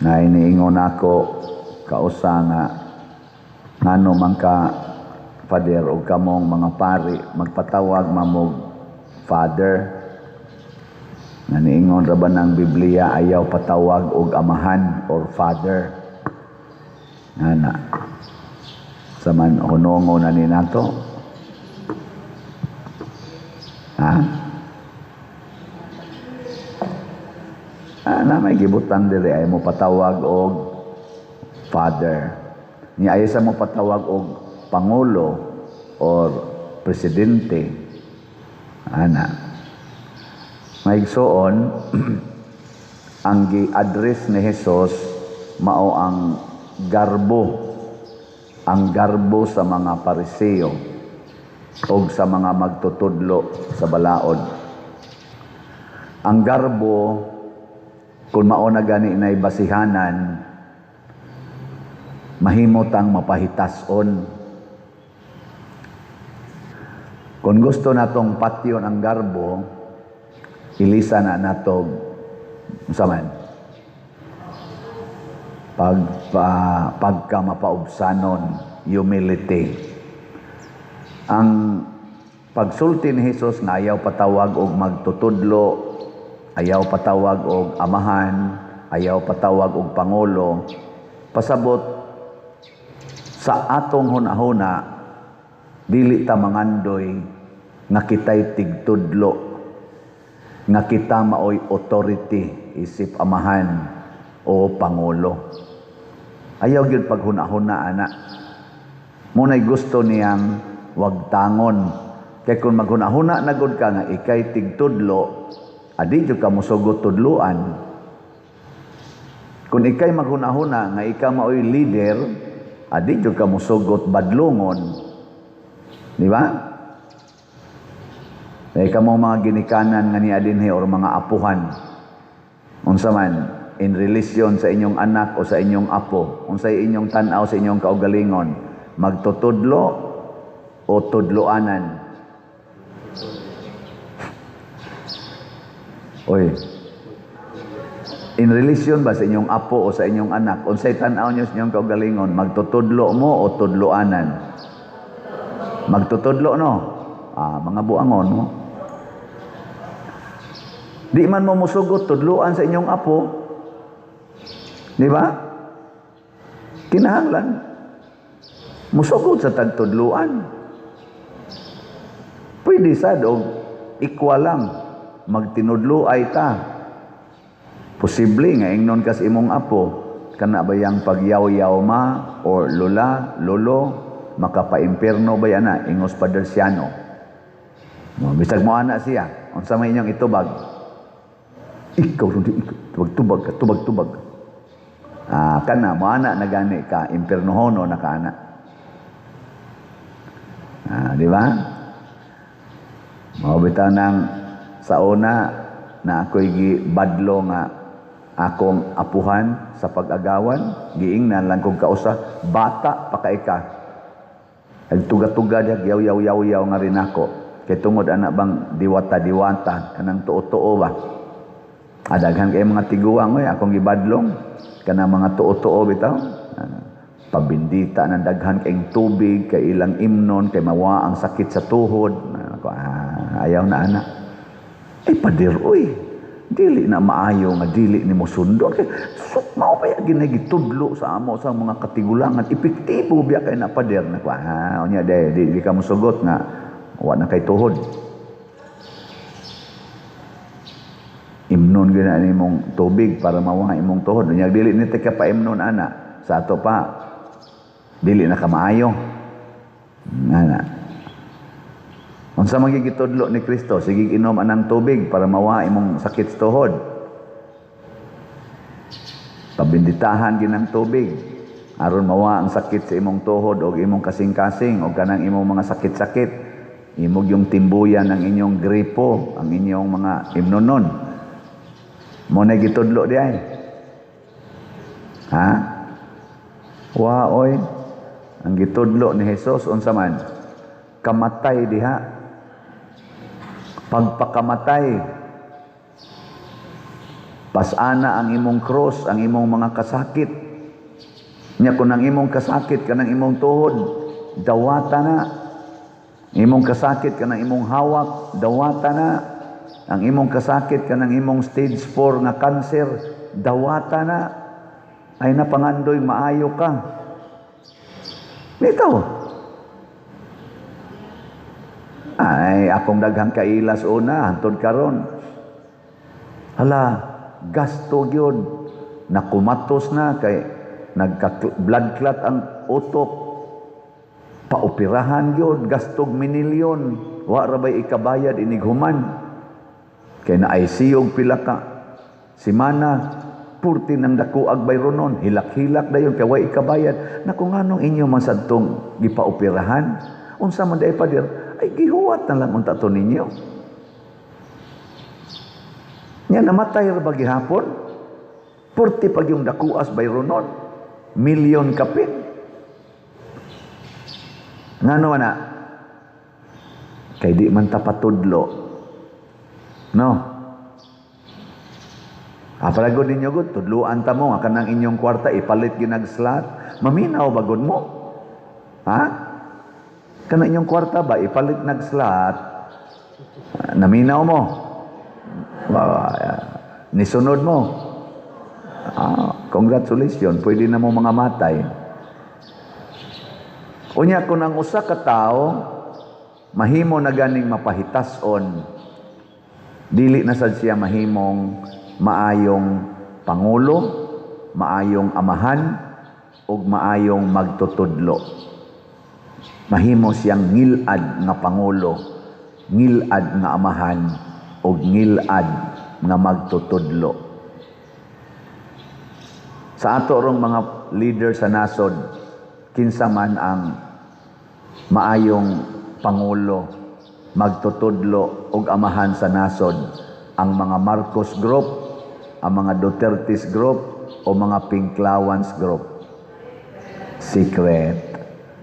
Na iniingon ako kausa nga ngano man ka, Father, o kamong mga pari magpatawag mamog Father, nga niingon ra ba ng Biblia ayaw patawag og amahan or father? Ngana sa man hunongo na ni nato, ha? Ah, na may gibutang diri ay mo patawag og father. Ni ayaw sa mo patawag og pangulo or presidente. Ana. Maigsoon, ang gi-address ni Jesus mao ang garbo. Ang garbo sa mga Pariseo o sa mga magtutudlo sa balaod. Ang garbo, kung mao na gani nay basihanan, mahimo tang mapahitason. Kung gusto natong patyon ang garbo, ilisa na nato unsa man pagka mapaubsanon, humility. Ang pagsulti ni Jesus nga ayaw patawag og magtutudlo, ayaw patawag og amahan, ayaw patawag og pangulo, pasabot sa atong hunahuna dili ta mangandoy nga kitay tigtudlo, nga kita maoy authority isip amahan o pangulo. Ayaw gyud paghuna-huna ana. Muna'y gusto niyang wagtangon. Kay kung maghuna-huna na gud ka nga ikay tigtudlo, adi jud ka mosugot tudluan. Kung ikay maghuna-huna nga ikaw maoy leader, adi jud ka mosugot badlongon. Di ba? Kay kamo mga ginikanan nga niya dinhi or mga apuhan. Unsa man in relation sa inyong anak o sa inyong apo, unsay inyong tan-aw sa inyong kaugalingon, magtutudlo o tudloanan? Oy. In relation ba sa inyong apo o sa inyong anak, unsay tan-aw niyo sa inyong kaugalingon, magtutudlo mo o tudloanan? Magtutudlo, no? Ah, mga buangon mo. Di man mo musugot tudloan sa inyong apo. Di ba? Kinahanglan musugot sa tagtudloan. Pwede sad og equal lang, magtinudlo ay ta. Posible nga ingnon kas imong apo, kana ba yang pagyaw-yaw ma or lola, lolo, makapaimpierno ba yan na, ingos Padersiano. Bisag mo ana siya, unsa may inyong itubag? Ikaw ron di ikaw, tubag-tubag ka, tubag-tubag. Ah, kana mo ana na gani ka, impiernohono na ka ana. Ah, di ba? Mao bitaw nang sa una na ako'y gibadlo nga akong apuhan sa pag-agawan, giingnan lang kong kausa, bata pa kay ka. Nagtuga-tuga diha, yaw yaw yaw yaw nga rin ako. Kay tungod ana bang diwata-diwata, kanang tuo-tuo ba? Adaghan kay mga tiguang oy akong gibadlong kanang mga tuo-tuo bitaw. Pabindita ng daghan kayong tubig kay ilang imnon kay mawa ang sakit sa tuhod. Ako, ayaw na ana. Ay pader oy. Dili na maayo nga dili nimo sundon. Kay so, mao pa ya ginagitudlo sa amo sa mga katigulangan. Epektibo biya kay na pader na ko. Ah, unya di ka mosugot nga wa na kay tuhod. Imnon gyud na nimong tubig para mawa imong tuhod. Unya dili ni ka pa imnon ana. Sa ato pa dili na ka maayo. Ana. Unsa man gitudlo ni Kristo? Sige inom anang tubig para mawa imong sakit sa tuhod. Pabinditahan ginang tubig aron mawa ang sakit sa imong tuhod o imong kasing-kasing o kanang imong mga sakit-sakit. Imog yung timbuyan ng inyong gripo, ang inyong mga imnonon. Mo na gitudlo di ay. Ha? Wa oy. Ang gitudlo ni Jesus unsa man? Kamatay diha. Pagpakamatay. Pasana ang imong cross, ang imong mga kasakit. Nya kung ang imong kasakit kanang imong tuhod, dawata na. Imong kasakit kanang imong hawak, dawata na. Ang imong kasakit kanang imong stage 4 nga cancer, dawata na. Ay napangandoy maayo ka. Bitaw. Ay, akong daghang kailas una, hantod karon. Hala, gasto gyud. Nakumatos na kay nagka blood clot ang utok. Paoperahan gyud, gastog minilyon. Wa ra bay ikabayad inighuman? Kay na ICU pila ka semana, purti ng dakuag bayronon, hilak-hilak dayon kay way ikabayad. Naku, nganong inyo man sadtong gipaoperahan? Unsa man diay, pader? Ay, gihuwat na lang unta to ninyo. Nya namatay ra ba gihapon? Purti pag yung dakuas bayronon, milyon kapin. Ngano na? Kay di man ta patudlo. No? Ah, gud ninyo gud, tudluan ta mo nga kanang inyong kwarta ipalit ginag slot. Maminaw ba gud mo? Ha? Kanang inyong kwarta ba ipalit nag slot? Ah, naminaw mo? Nisunod mo? Ah, congratulations, pwede na mo mga matay. Unya kung ang usa ka tawo mahimo na ganing mapahitason, dili na sad siya mahimong maayong pangulo, maayong amahan, ug maayong magtutudlo. Mahimo siyang ngilad nga pangulo, ngilad nga amahan, ug ngilad nga magtutudlo. Sa ato rong mga leader sa nasod, kinsa man ang maayong pangulo, magtutudlo ug amahan sa nasod? Ang mga Marcos Group, ang mga Duterte's Group, o mga Pinklawans Group? Secret.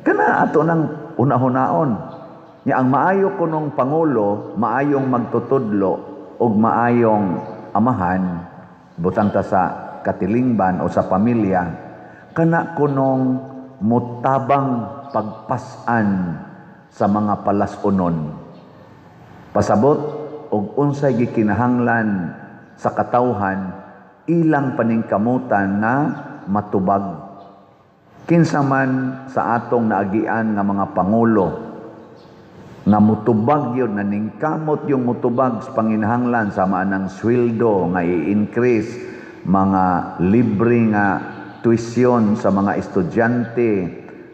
Kana ato nang una-hunaon. Nya ang maayo kunong pangulo, maayong magtutudlo ug maayong amahan, butang ta sa katilingban o sa pamilya, kana kunong mutabang pagpasan sa mga palasunon. Pasabot og unsay gikinahanglan sa katawhan, ilang paningkamutan na matubag. Kinsa man sa atong naagian nga mga pangulo nga mutubag yun, na ningkamot yung mutubag sa panginahanglan sa maanang sweldo nga i-increase, mga libre nga tuition sa mga estudyante,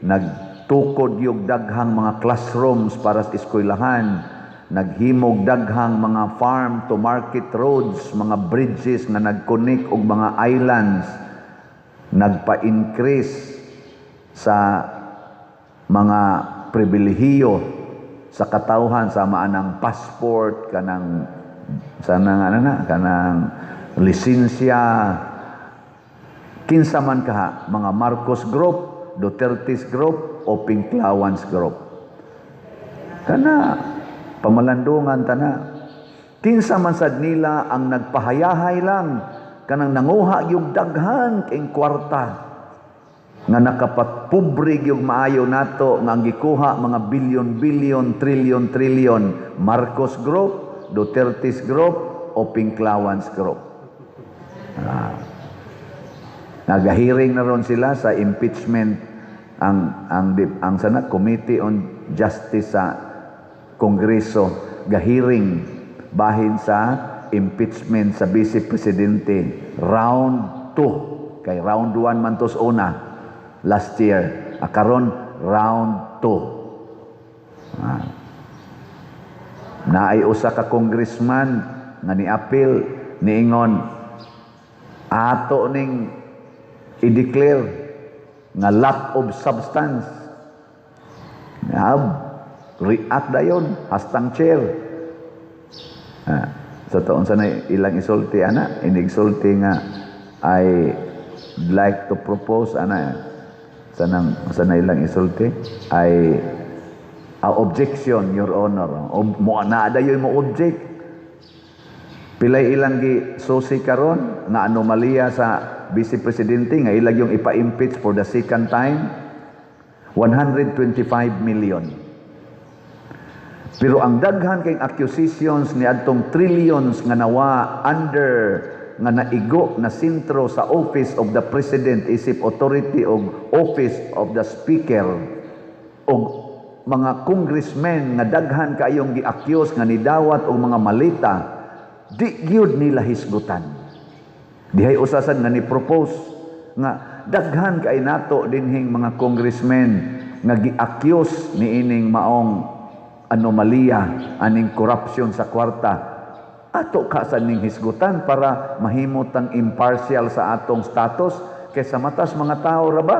nagtukod yung daghang mga classrooms para sa eskwelahan, naghimog daghang mga farm to market roads, mga bridges nga nag-connect og mga islands, nagpa-increase sa mga pribilehiyo sa katawhan sa maanang passport, kanang sana ano na kanang lisensya. Kinsa man kaha? Mga Marcos Group, Duterte's Group o Pinklawans Group? Kana pamalandungan tana. Kinsa man sad nila ang nagpahayahay lang, kanang nanguha yung daghan king kwarta nga nakapagpobre yung maayo nato, nga ang gikuha mga bilyon-bilyon, trilyon-trilyon? Marcos Group, Duterte's Group o Pinklawans Group? Ah. Nagahearing na ron sila sa impeachment, ang sana Committee on Justice sa Kongreso, gahearing bahin sa impeachment sa Vice Presidente round 2, kay round 1 man tos una last year. Ah, karon round 2. Ah. Naay usa ka congressman nga ni-appeal, niingon ato ning i-declare nga lack of substance. Ab, react dayon hastang chair. Ah, sa taon sa na ilang isulti ana, inigsulti nga "I like to propose," ana, sa na ilang isulti ay "Objection, Your Honor." O, mo na dayon mo object. Pilay ilang gi susi karon nga anomalya sa Vice Presidente nga ilang yung ipa-impeach for the second time? 125 million. Pero ang daghan kay accusations ni adtong trillions nga nawa under nga naigo na sentro sa Office of the President isip authority og Office of the Speaker og mga congressmen nga daghan kaayong gi-accuse nga nidawat og mga malita, di gyud nila hisgutan. Dihay usasan nga ni propose nga daghan kay nato dinhing mga congressmen nga gi-accuse niining maong anomalya aning corruption sa kwarta, ato ka sa ning hisgutan para mahimo tang impartial sa atong status kaysa matas mga tao ra ba.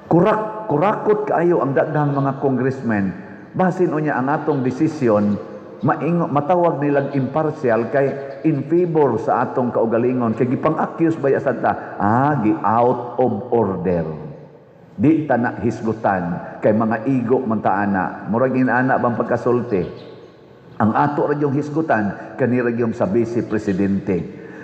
Kurak kurakot kaayo ang daghang mga congressmen, basin unya ang atong desisyon maingo, matawag nilang impartial kay in favor sa atong kaugalingon kay gipang-accuse ba sa ta, gi out of order, di ta na hisgutan kay mga igo man ta ana. Murag inana bang pagkasulti? Ang ato ra yung hisgutan kani ra yung sa Vice Presidente,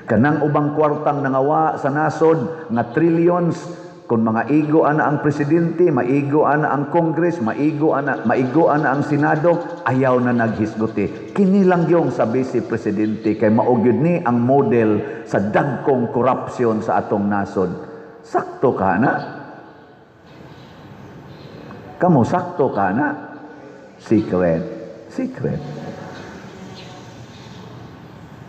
kanang ubang kwartang nangawa sa nasod nga trillions. Kung mga igo ana ang presidente, maigo ana ang Congress, maigo ana, maigo ana ang Senado, ayaw na naghisguti. Kini lang yung sa Vice Presidente kay mao gyud ni ang model sa dagkong korupsyon sa atong nasod. Sakto ka na? Kamo, sakto ka na? Secret. Secret.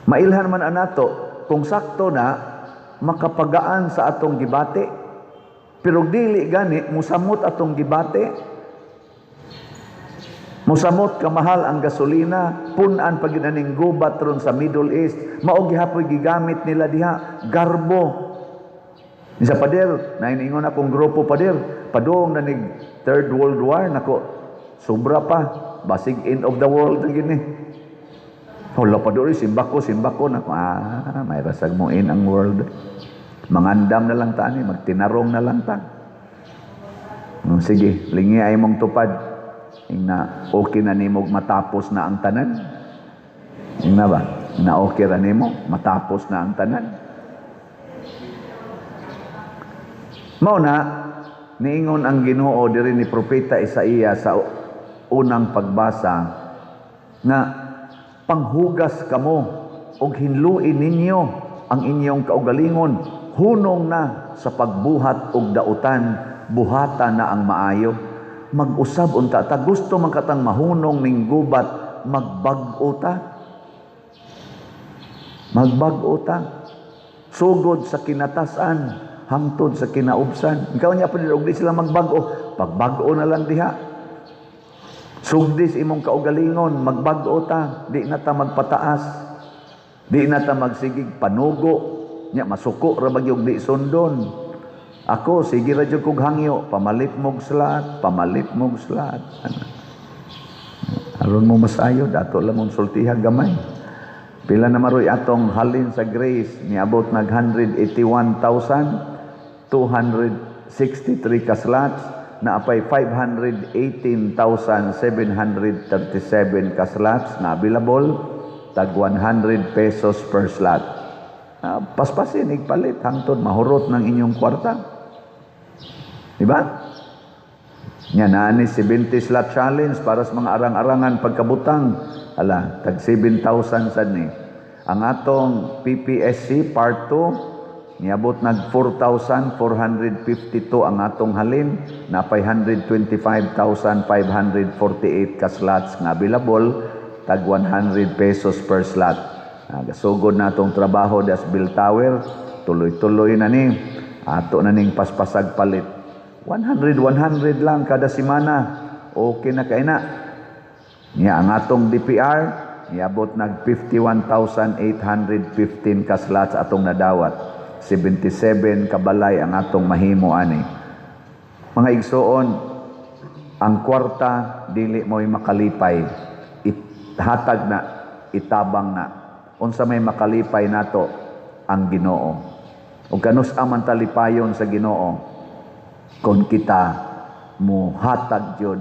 Mailhan man anato, kung sakto na, makapagaan sa atong gibati. Pero dili gani, musamot atong gibati. Musamot kamahal ang gasolina, punan pag aning gubat ron sa Middle East. Mao gihapoy gigamit nila diha, garbo. Sa pader, nainiingon akong grupo, pader, padung na nig Third World War, nako, sobra pa, basig end of the world na gini. Hala pa doon, simbako, simbako, nako, may rasag mo in ang world. Mangandam na lang ta ani, magtinarong na lang ta. Sige, lingi ay mong tupad. Ingna, okay na nimo matapos na ang tanan. Ingna ba? Na okay ra nimo matapos na ang tanan. Mao na niingon ang Ginoo diri ni Propeta Isaías sa unang pagbasa nga panghugas kamo og hinluin ninyo ang inyong kaugalingon, hunong na sa pagbuhat og dautan, buhata na ang maayo. Mag-usab unta ta, gusto man katang mahunong ning gubat, magbag-o ta. Magbag-o ta. Sugod sa kinatasan hangtod sa kinaubsan. Ikaw niya pa og di sila magbag-o, pagbag-o na lang diha. Sugdis imong kaugalingon, magbag-o ta, di na ta magpataas. Di na ta magsigig panugo, nya masuko ra ba gyud di sundon. Ako sige ra jud kog hangyo, pamalit mog slot, pamalit mog slot. Aron mo masayo, dato lang mong sultiha gamay. Pila na maroy atong halin sa Grace, niabot nag 181,263 ka slots, na apay 518,737 ka slots na available, tag 100 pesos per slot. Paspasin, igpalit, hangtod mahurot ng inyong kwarta. Diba? Nya naani 70 slot challenge para sa mga arang-arangan pagkabutang. Ala, tag 7,000 sad ni. Ang atong PPSC part 2 niabot nag 4,452 ang atong halin, napay 125,548 ka slots nga available, tag 100 pesos per slot. Gasugod na atong trabaho das Bill Tower, tuloy-tuloy na ni. Ato na ning paspasag palit. 100, 100 lang kada semana. Okay na kay na. Nya ang atong DPR niabot nag 51,815 ka slots atong nadawat. 77 kabalay ang atong mahimo ani. Mga igsoon, ang kwarta dili mo'y makalipay. Ihatag na, itabang na. Unsa may makalipay nato? Ang Ginoo. Ug kanus-a man talipayon sa Ginoo kung kita muhatag jud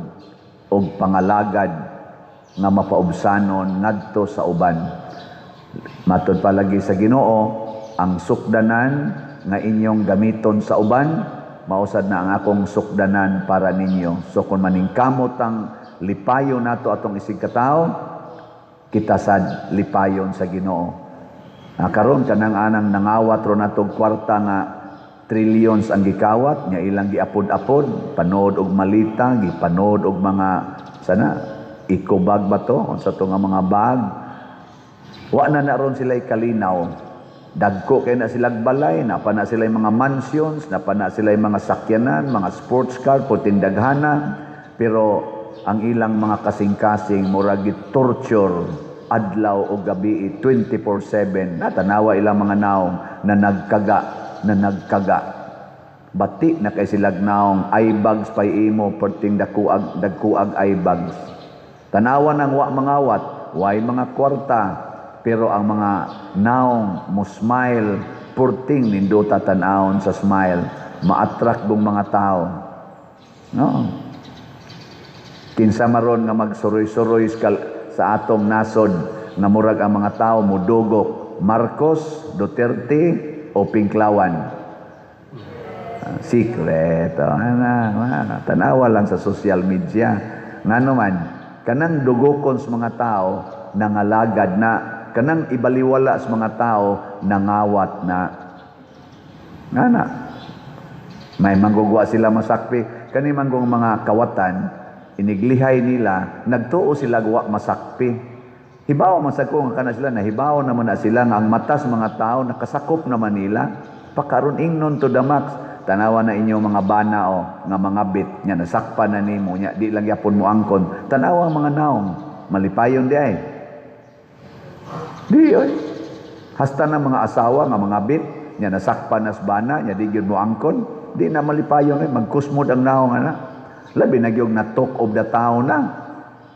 og pangalagad nga mapaubsanon ngadto sa uban. Matod palagi sa Ginoo, ang sukdanan nga inyong gamiton sa uban, mausad na ang akong sukdanan para ninyo. So kung maningkamot ang lipayon nato atong isig katawo, kita sad lipayon sa Ginoo. Ah, karon kanang anang nangawat ro natog kwarta nga trillions ang gikawat nga ilang giapod-apod, panood og malita, gipanood og mga sana eco bag ba to, unsa to nga mga bag. Wa na na ron sila kalinaw. Dagko kay na silag balay, napa na sila mga mansions, napa na sila mga sakyanan, mga sports car, puting daghana, pero ang ilang mga kasing-kasing murag torture adlaw o gabi 24/7. Natanawa ilang mga naong na nagkaga na nagkaga, bati na kay silag naong, eye bags pay imo, perting dakuag dagkuag eye bags. Tanawa nang wa mangawat, way mga kwarta, pero ang mga naong mo smile, purting nindota tan-awon sa smile, ma-attract bong mga tao, no? Kinsa maron nga magsuroy-suroy sa atong nasod nga murag ang mga tao mudugok? Marcos, Duterte o Pinklawan? Ah, secret. Oh, ana, ana, tanawa lang sa social media. Ngano man, kanang dugokon sa mga tao, nangalagad na. Kanang ibaliwala sa mga tao, nangawat na. Ngana. May manggugwa sila masakpi. Kani manggong mga kawatan, iniglihay nila, nagtuo sila wa masakpi. Hibaw man sa ko nga kana sila, nahibaw naman na sila nga ang mata sa mga tao nakasakop naman nila. Pakaron ingnon to the max. Tanawa na inyong mga bana o nga mga bit nya nasakpan na nimo nya di lang yapon mo angkon. Tanawa ang mga naong malipayon di ay. Di oy. Hasta na mga asawa nga mga bit nya nasakpan nas bana nya di gyud mo angkon, di na malipayon ay, magkusmod ang naong ana. Labi na gyud na talk of the town na.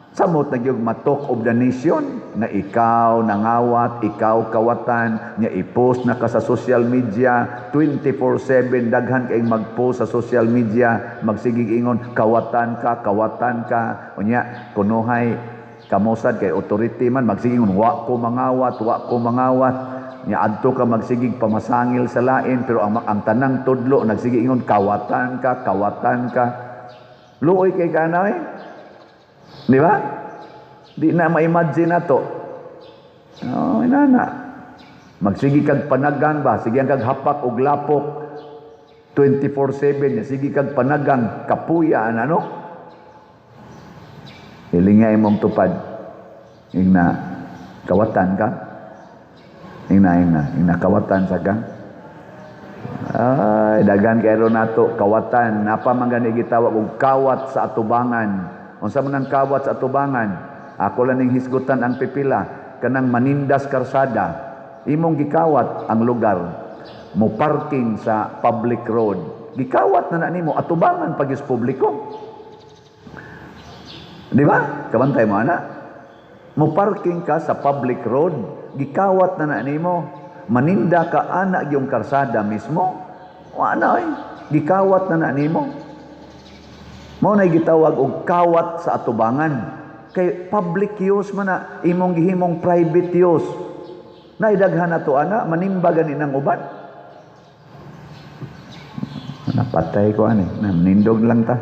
Samot na gyud ma-talk of the nation na ikaw nangawat, ikaw kawatan, nya i-post na ka sa social media 24/7, daghan kay mag-post sa social media, magsigig ingon kawatan ka, kawatan ka. Unya kunuhay kamosad kay authority man magsigig ingon wa ko mangawat, wa ko mangawat. Nya adto ka magsigig pamasangil sa lain, pero ang tanang tudlo nagsigig ingon kawatan ka, kawatan ka. Luoy kay kanay. Di ba? Di na ma-imagine na to. Oh, inana. Magsige kag panagang ba? Sige kag hapak og lapok 24/7. Sige kag panagang kapuya ano? Hilinga imong tupad. Ingna kawatan ka. Ingna ingna, ingna kawatan sa ka. Ay, daghan kay ron nato kawatan. Napa man gani gitawag og kawat sa atubangan. Unsa man ang kawat sa atubangan? Ako lang ning hisgutan ang pipila kanang manindas karsada. Imong gikawat ang lugar mo, parking sa public road. Gikawat na na nimo atubangan pag publiko. Di ba? Kabantay mo ana. Mo parking ka sa public road, gikawat na na nimo. Maninda ka ana yung karsada mismo. Wa na oy. Gikawat na na nimo. Mao na gitawag og kawat sa atubangan. Kay public use man na imong gihimong private use. Naidaghan na to ana, manimba gani ng uban. Napatay ko ani, na manindog lang ta.